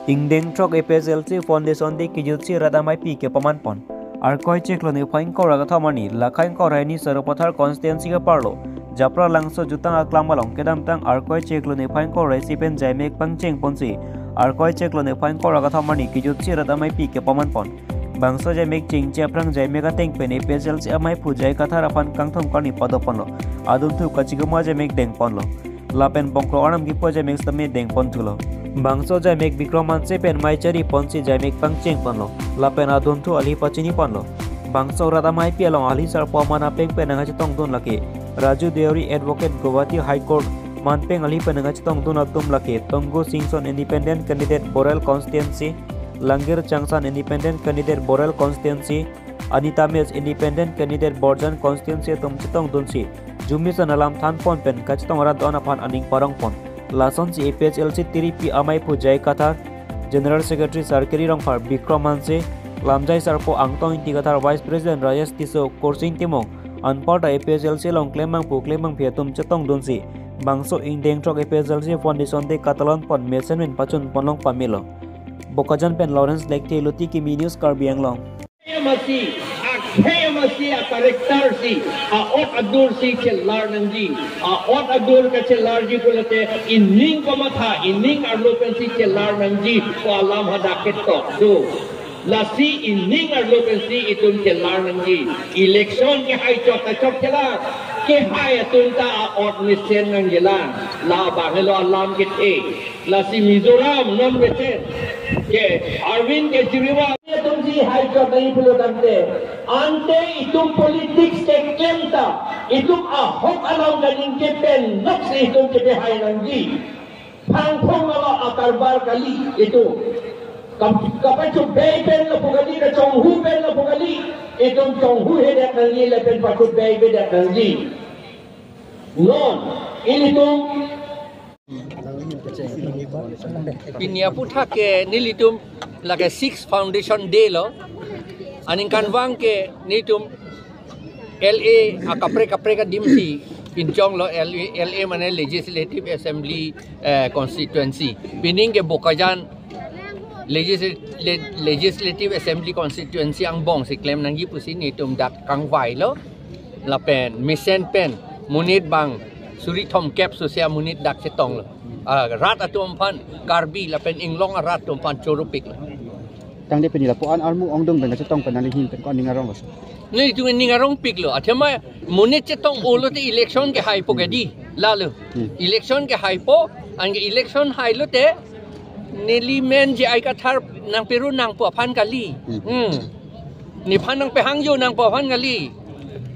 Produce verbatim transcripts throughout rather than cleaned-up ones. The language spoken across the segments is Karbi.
Ingdeng throk A P H L C Foundation Day kejutsi rat ameipi kepaman pon. Arkoi chiklo niphai ingkoi ra kethom arni, Lakha ingkoi ra hini Sarupathar constituency keparlo Japralangso jutang aklam along kedamtang Arkoi chiklo niphai ingkoi ra isi pen jaimek pangcheng ponsi, Arkoi chiklo niphai ingkoi ra kethom arni kejutsi rat ameipi kepaman pon. Bangso jaimek chengche aphrang jaimek ateng pen A P H L C ameiphu J I Kathar aphan kangthom karni pado ponlo. Adunthu kachikuma jaimek deng ponlo. Lapen bongkrok arnam kipu jaimek sitame deng pon thulo. Bangso jaimek Bikram Hanse pen mei chari ponsi jaimek pangcheng ponlo. Lapen adunthu ali pachini ponlo. Bangso rat ameipi along ali sarpo aman apeng pen nangkachetongdun lake Raju Deori, Advocate, Guwahati High Court, manpeng ali pen nangkachetongdun atum lake Tonggo Singson, Independent Candidate, Borel Constituency, Langir Changsan, Independent Candidate, Borel Constituency, Anita Miss, Independent Candidate, Borjan Constituency atum chetongdunsi, jumi san alam than pon pen kachetong rat do-an aphan aning parong pon. Lasonsi A P H L C tiripi ameiphu J I Kathar, General Secretary Sarkiri Rongphar, Bikram Hanse, lamjai sarpo Angtong Ingti Kathar, Vice President Rajesh Tisso, Kursing Timung, anparta A P H L C along klembangpo klembangpi atum chetongdunsi, bangso ingdeng throk A P H L C Foundation Day katalon pon mesen pen pachun ponlong pamelo. Bokajan pen Lawrence Lekthe, Luti Kimi News, Karbi Anglong. Akhei amasi, akhei amasi a-character si, a-ot adur si chelar nangji. A-ot adur kachelarji pulote ining komatha, ining arlo pensi chelar nangji pu alam hadak ketok do. Lasi ining arlo pensi itum chelar nangji. Election kehai chot ta chot chelar. Kehai atum ta a-ot mesen nangjilang. Labang helo alam kethe. Lasi Mizoram non mesen ke Arvind Kejriwal atum si hai chot nangji pulo tangte, ante itum politics keklem ta, itum ahok along kaningje pen nok si itum kepehai nangji. Phangphong alo akarbar kali itum. Kam-, kapachobei pen lapu kali, kachonghu pen lapu kali, itum chonghuhedet nangji lapen pachobeibedet nangji. Non, ilitum Pini aphuthak ke nelitum lake six foundation day lo. Aningkanvang ke nelitum L A akaprek kaprek adim si pinchong lo, L A, L A mane Legislative Assembly, eh, Constituency. Pining ke Bokajan Legisl-, Le-, Legislative Assembly Constituency angbong si klem nangji pusi nelitum dak kangvai lo. Lapen mesen pen monit bang suri thomkep susia monit dak chetong lo. Ah, rat atum aphan, Karbi lapen inglong arat atum aphan chorupik lo. Tangte pini lapu-an armu ongdung pen kachetong pen nangli hin pen ko-an ning arong lo? Nelitum ning arongpik lo. Athema monit chetong-o lote election kehaipo ke di. Lalo. Hmm. Election kehaipo, anke election hai lote neli men J I Kathar nangpirun nangpo aphan kali. Hmm. Hmm. Nephan nangpehangjo nangpo aphan kali.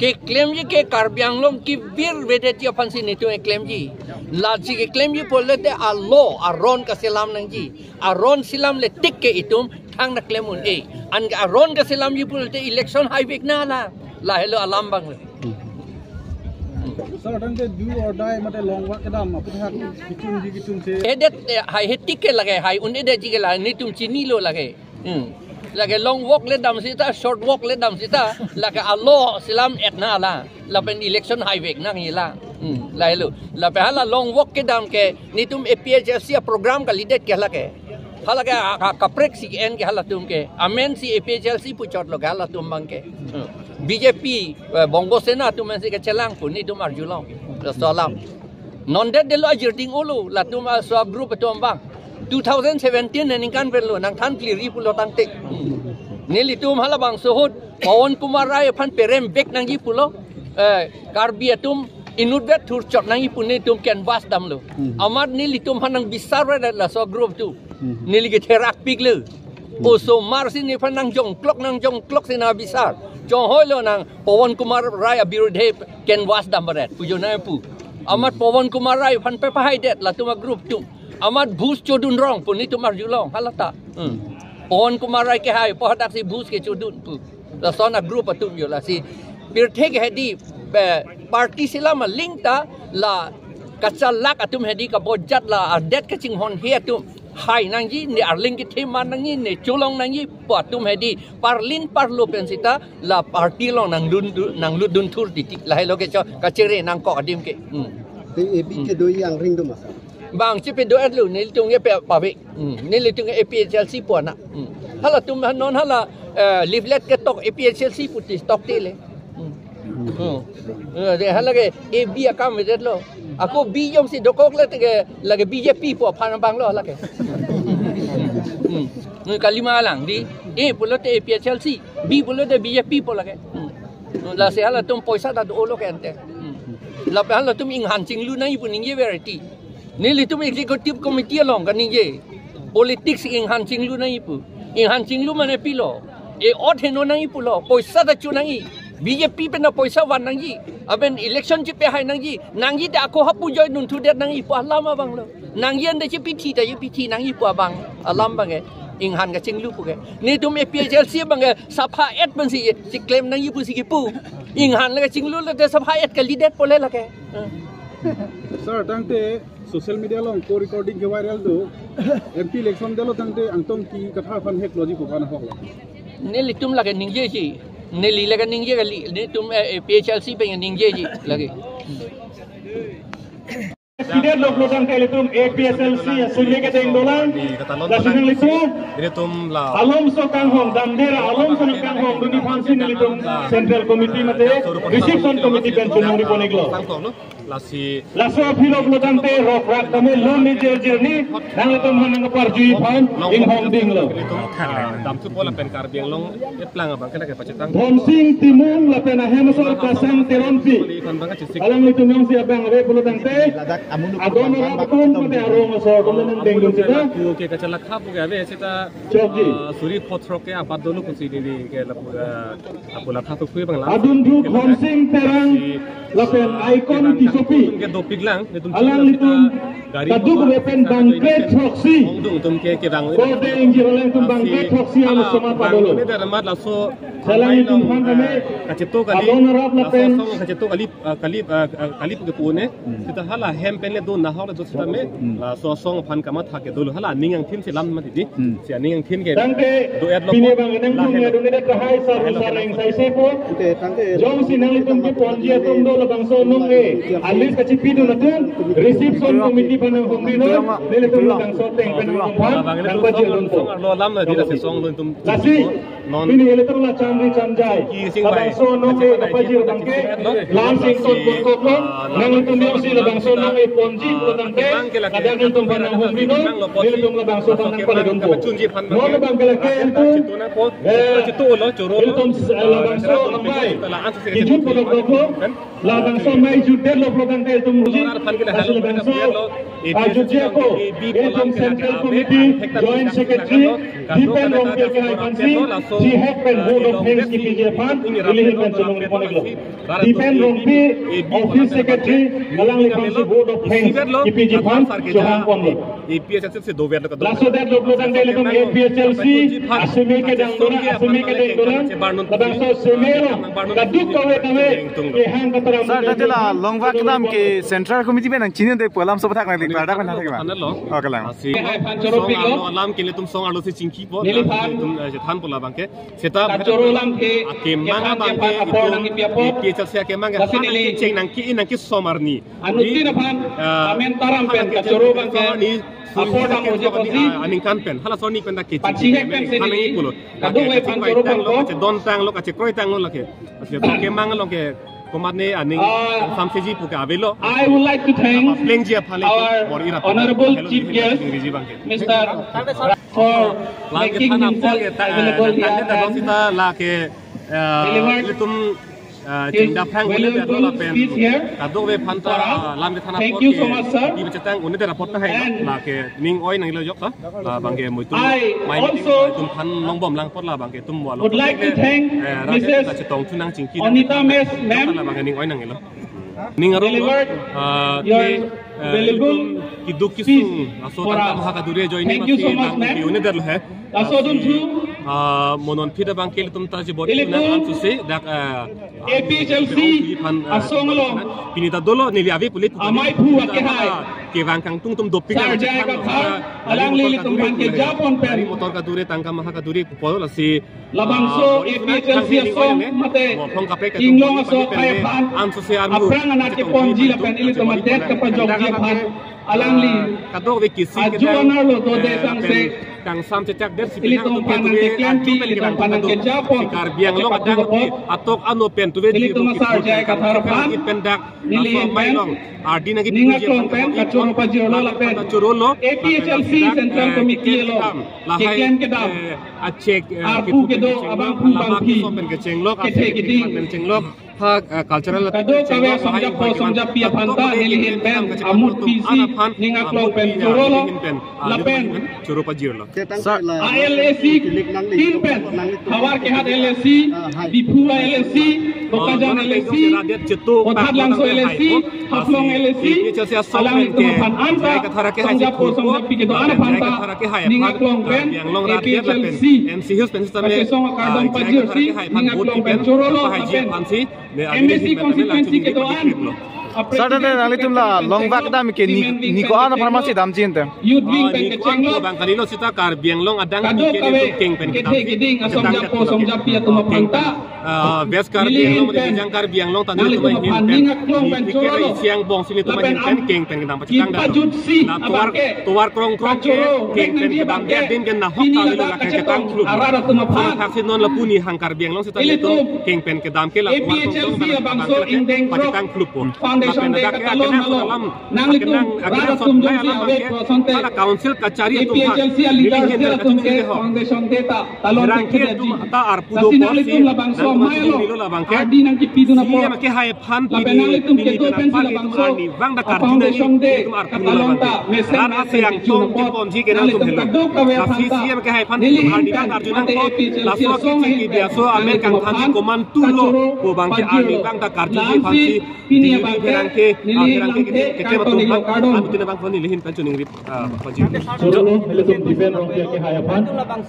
Keklemji ke Karbi Anglong kevirvedetji aphansi nelitum keklemji. Lasi keklemji pulote a-law, aron kaselam nangji. Aron selamle tik ke itum thang ta klem un-e. Anke aron kaselamji pulote election haivek nang la. Lahelo alam abang le. Sir, tangte do or die mate long walk kedam aphuthak kechungji kechungche. Edet, eh, hai he tik ke lake, hai un-edetji ke la, nelitum chinilo lake. Hmm. Lake long walk le dam seta, short walk le dam seta, lake a-law selam-et nang la. Lapen election haivek nangji la. Hmm. Lahelo. Lapen hala long walk kedam ke nelitum A P H L C a-program kalidet ke lake. Hala ke a, a, kaprek si en ke halatum ke. Amen si A P H L C puchot lo ke halatum abang ke. Hmm. B J P, eh, Bongo Sena atum si kechelang pu nelitum arjulong. Laso alam. Non det detlo ajirding-o lo, latum aso a-group atum abang. Two thousand seventeen aningkan pen lo, nangthan clear-ri pulo tangte. Nelitum halabangso ahut, Pawan Kumar Rai aphan peremvek nangji pulo, eh, Karbi atum inutvet thurchot nangji pu nelitum canvass damlo. Hmm. Amat nelitum aphan nangbisarvedet laso a-group atum. Hmm. Neli ketherakpik lo. Hmm. Osomar si nephan nangjongklok, nangjongklok si nang bisar. Chonghoi lonang Pawan Kumar Rai abirudhe canvass damdet pu jo nangpu. Amat Pawan Kumar Rai aphan pepahaidet latum a-group atum. Amat booth chodun rong pu nelitum arjulong halata. Hmm. Pawan Kumar Rai kehaipo hadaksi booth kechodun pu. Lason a-group atum jo lasi. Pirthe ke hedi, eh, party selam aling ta la kachalak atum hedi kabojat la adet kachinghonhe atum hai nangji, ne arling kethe man nangji, ne cholong nangji pu atum hedi parlin parlo pen seta la party along nanglun du-, nanglutdun thur titi. Lahelo ke cho kachere nangkok adim ke. Hmm. Te A B ke do yang ring do masa. Bang chepedo-etlo, nelitum ke pe pave. Hmm. Nelitum ke A P H L C pu anak. Hmm. Halatum non hala, eh, leaflet ketok A P H L C pu ti tokte le. Hmm. Hmm. Eh, de hala ke A B akam avedetlo. Ako B jongsi dokok le te ke lake B J P pu aphan abanglo hala ke. Hmm. Nung kalima lang di. A pulote A P H L C, B pulote B J P pu lake. Hmm. Lasi halatum poisa ta dolo ke ante. Hmm. Lapen halatum inghan chinglu nangji pu ningje verity. Nelitum executive committee along kaningje. Politics inghan chinglu nangji pu. Inghan chinglu mane pilo. E ot heno nangji pulo. Poisa ta chu nangji. B J P pen ta poisa van nangji. Aben election chepehai nangji. Nangji ta ako hapu join duntudet nangji pu alam abanglo. Nangji ante chepithi ta chepithi nangji pu abang. Alam abang ke. Inghan kachinglu pu ke. Nelitum A P H L C abang ke sapha et pensi cheklem nangji pusi kipu. Inghan le kachinglu le te sapha et kalidet pole lake. Sir, tangte social media along call recording ke viral do. M P election dolo tangte Angtong Engti katha aphan hekloji pu aphan ahoklo. Nelitum lake ningjeji. Neli lake ningje kali. Nelitum, eh, A P H L C pen ningjeji lake. President lok lok tangte ilitum A P H L C asumik kedeng dolang. Lasi nanglitum. Ilitum la. Alomso kanghong, damdera alomso kanghong dunji aphansi nelitum Central Committee mate Reception Committee pen chunong ri pon-iklo. Lasi. Laso aphi lok lok tangte rok rak tame lun ni jer jer ni nanglitum aphan nangparjuji aphan inghong dinglo. Ilitum, ah, damthu pola pen Karbi Anglong eplang abang kena ke pachetang. Dhonsing Timung lapen ahem asor Kasang Teronpi. Alangtum jongsi abang ave pulo tangte. Adon rat atum mate arong asor atum nangdengdun sita. Ke kachalakha pu ke ave sita. Chokji. Ah, suri phot throk ke apat dolo pusi neli ke lapu, ah, apu latha tu kui bang lang. Adunthu Khonsing Terang lapen Icon Tissopi. Ke dopik lang, netum alanglitum gari kaduk motor, ave pen bangkret throksi. Ongdung tum ke kedang. Kode ingjir alangtum bangkret throksi alo soma padolo. Ini dari mat laso. Alangtum aphan kami kachito kali. Adon rat lapen. Laso kachito kali, ah, kali, ah, ah, kali pu ke pu ne. Hmm. Sita hala hem pen le do nahok le do sita me. Hmm. Laso asong aphan kamatha ke dolo hala aning angthin si lam mati di. Hmm. Si aning angthin ke. Tangte do-etlo pini po. Bang nangtum lahe lo. Nangtum nede kahai sar hello, sar hello. Eng sai sepo. Tangte jongsi nanglitum keponji atum do labangso nong e. Alis kachipidun atum. Reception committee aphan nanghumri non. Nelitum labangso ateng pen nangphan. Bang nelitum nangpajir song, dun po. Song arlo alam na di lasi song lo netum. Lasi. Non. Pini ilitum la chamri chamjai. Ki sing bai. Labangso nong e kapajir abang ke. Lam sing ton pon kok lo. Ah, nanglitum jongsi labangso nong e ponji pulo tangte. Kadang ilitum aphan nanghumri non. Ilitum labangso aphan nangpaledun po. Non abang ke lake ilitum. Eh, ilitum, eh, labangso amei. Kijut pon kok lo. Labangso amei jutdetlo pulo tangte ilitum ruji. Lasi labangso ajutji ako, ilitum Central Committee Joint Secretary Dipen Rongpi akehai aphansi, jihek pen vote of thanks kipiji aphan, ili ahin pen chunong ri pon-iklo. Dipen Rongpi, Office Secretary, alangli aphansi vote of thanks kipiji aphan chohang ponlo. A P H L C si dover lo kadok. Laso det lok lok tangte ilitum A P H L C asumik kedang dolang, asumik kedang dolang. Labangso asumik lo kaduk kave kave kehang kataram. Sir, tangte la longvak kedam ke Central Committee pen nangchinidunde pu alam so pathak nangli pardak pen thak ma. Panel lo. Okay lang. Asi. Hai, phan choro song pik lo. Arlo alam ke ilitum song arlo si chingki po. Neliphan. Ilitum, eh, chethan po labang ke. Seta kachoro alam ke, akemang kephan abang kephan ke apor ilitum nang kipi apor. A P H L C akemang ke. Lasi neli cheng nangke nangke somar ni. Anuttin aphan, ah, amen taram pen kachoro abang ke, apor dam oje pusi, ah, aningkan pen. Hala soni pen ta kecheng pachihek pen si neli pulo. Kadokave aphan choro abang ko. Kachedon tanglo, kachekroi tanglo lake. Lasi akemang lo ke komatne aning, ah, samseji pu ke avelo. I would like to thank plengji aphan le our bor ira honorable chief guest, Mister for making himself available here and delivered his valuable speech. Ah, chingdap hang ule pen lo lapen kadokave aphan ta, for us. Ah, lam kethana. Thank you so much, sir. Di bachetang une de report ta hai lo. And lake ning oi nanglo jok ta. Labang ke muitu I also tum aphan longbom lang apot labang ke tum walo would like to thank, eh, Missus Chetong Chunang Chingki Onita Mes, ma'am. Labang ke ning oi nanglo. Ning arong lo, delivered, ah, your, eh, valuable kiduk kisung speech aso for tangka us. Maha kadure ajoine. Thank you so much, ma'am. Une det lo he. Laso adunthu. Ah, monon phit abang ke ilitum ta jibot ilitum na ansu se dak, ah, A P H L C asong along pini ta dolo neli ave pulit amei phu akehai kevang kangtung atum dopik. Sar J I Kathar, alangli ilitum aphan kejapon pen. Motor kadure tangka maha kadure pupo lasi. Labangso, ah, A P H L C asong mate Inglong aso akhai aphan. Ansu se armu. Aphrang anat keponji lapen ilitum adet kapajokji aphan. Alangli kadokave kisi aju kedang, anerlo do eh, de sang lapen se kangsam chechak der si ilitum pinang atum aphan tuve nangkeklempi, aju pen ilitum kedang aphan kadok nangkejapon. Si Karbi Anglong adang apot atok ano pen tuve ilitum jirpo asar J I Kathar aphan, it pen dak neli laso ahin pen, mailong ardi nangkepi ning aklong pen kachoro pajirlo lapen kachorolo, A P H L C lapen Central eh, Committee keklem along kedam, lahai keklem kedam, eh, achek, eh, arpu kedo kecheng abang lok, pu alama bangphi keso pen kechenglok, kethe asek kiding pen chenglok, ha, eh, cultural kadokave kechenglok, lahai songjapo pen songjapi aphan ta kadokave neli ahin pen kechenglok amut atum pisi an aphan, ning aklong amut pen pi chorolo, neli ahin pen, ah, lapen choro pajirlo. Sir. A L A C tin pen, Howraghat A L A C, ah, hai. Diphu A L A C, Bokajan A L A C, Bokajan A L A C, Haflong A L A C, alangtum aphan anta songjapo songjapi kedo-an aphan ta ning aklong pen A P H L C kachesong akardom pajirsi ning aklong pen chorolo lapen M A C constituency kedo-an. Sir, tangte nanglitum la longvak kedam ke ni, ni ko-an apharman si damji ante? Youth wing pen kechenglok abang kalilo seta Karbi Anglong adang kadokave keng pen kedam kethe kiding asongjapo songjapi atum aphan ta, ah, West Karbi Anglong, Bijang Karbi Anglong ta nelitum ahin pen, ning aklong pen chorolo, Siang bong si nelitum ahin pen keng pen kedam pachethang dam. Kipajutsi abang ke, tovar krong krong ke keng pen kedam ke, din ke nahok ta nelitum la kachetang klup. Arat atum aphan. Thaksi non lapu ni hang Karbi Anglong seta nelitum keng pen kedam ke la A P H L C abangso ingdeng krok pachetang klup po. Foundation day katalon along nanglitum rat atum jongsi ave ko asonte, hala council kachari atum aphan, A P H L C a leader neli ahin pen atum ke kachuningri ho. Foundation day ta talon pherangke atum ta arpu do apotsi, nanglitum labangso nanglitum amei along nilo labang ke. Ardi nangkepidun apot. C M kehai aphan lapen pini, nanglitum pini kedo pen pensi penang labangso arnivang ta karju nangji, foundation day itum arpu katalon labang ta ke. Mesen rat mesen aseng angtong kechun apot. Keponji ke nangtum nanglitum helo. Kadokave aphan ta C M kehai aphan neli ahin pen arnivang ta karju nangpo. Ante A P H L C laso asong ahin pen nangtum aphan kachoro pajirlo. Laso kechingki dia so amen kangthanji komantulo pu abang ke arnivang ta karju ji aphansi. Lasi pini abang ke, pherangke, neli ah, pherangke lang ke, kechem atum aphan, neli lang ke anutin abang pon neli ahin pen choningri, ah, pajir. Chorolo, ilitum Dipen Rongpiya kehai aphan.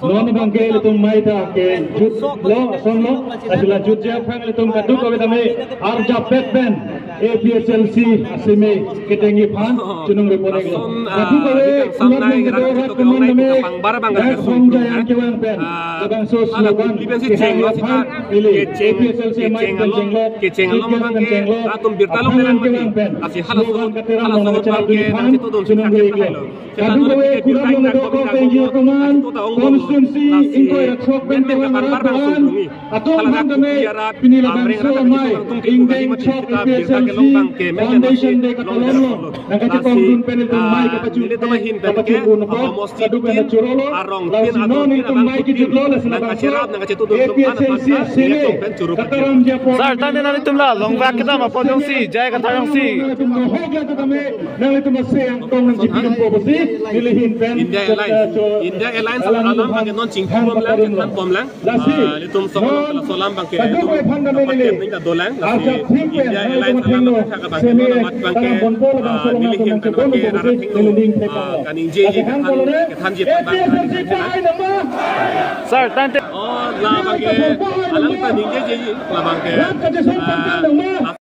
Non abang ke ilitum mei ta kejutlo, asonlo, lasi la jutji aphan ilitum kadokave tame arjapet pen A P H L C aseme ketengji aphan choningri pon-iklo. Ason, ah, kadokave neli kangsam kulat nai nangkedo rat atum kedo-an rat nai keman tame kapangbar abang dak ke song song jayang kevang pen, ah, labangso hala slogan public pensi kehai chenglo seta aphan, ili kecheng, A P H L C amei kecheng pen along, chenglok, kecheng along kecheng abang pen ke chenglok, atum birta along aphan nangkevang pen, lasi hala slogan slogan, katerang hala along slogan nangkacharap abang ke nangchedondun si choningri-iklo. Kachethang kethai lo. Kadokave kulat nangkedo rat atum aphan, constituency ingkoi ra throk pen kevang arat do-an atum aphan tame pini labangso amei ingdeng throk A P H L C foundation day katalonlo nangkachetongdun pen ilitum mei kapachun, kapachun-un apot kadokave nangchorolo. Lasi non ilitum mei kejutlo, lasi labangso A P H L C aseme kataramji apot. Sir, tangte nanglitum la longvak kedam apot jongsi, J I Kathar jongsi nanglitum mohok la tame nanglitum aseng angtong nangchipidunpo pusi neli ahin pen India Alliance, India Alliance alam abang ke non chingki bomlang, chethan bomlang. Lasi ah, ilitum song non laso alam abang ke kadokave aphan tame neli kadolang, lasi arjap thik pen India Alliance alam abang ke seme abang ke, kataram ponpo, labangso ah, alam neli atum ahin pen nangchebon abang ke ponpo pusi arathengno, neli ning thek ah, lo. Kaningjeji, lasi kethan, kethanji aphan A P H L C abang ke tahai nangma. Sir, tangte. Oh, labang ke, alang ta ningjeji, labang ke. Rat kachesong ah, pangkang nangma.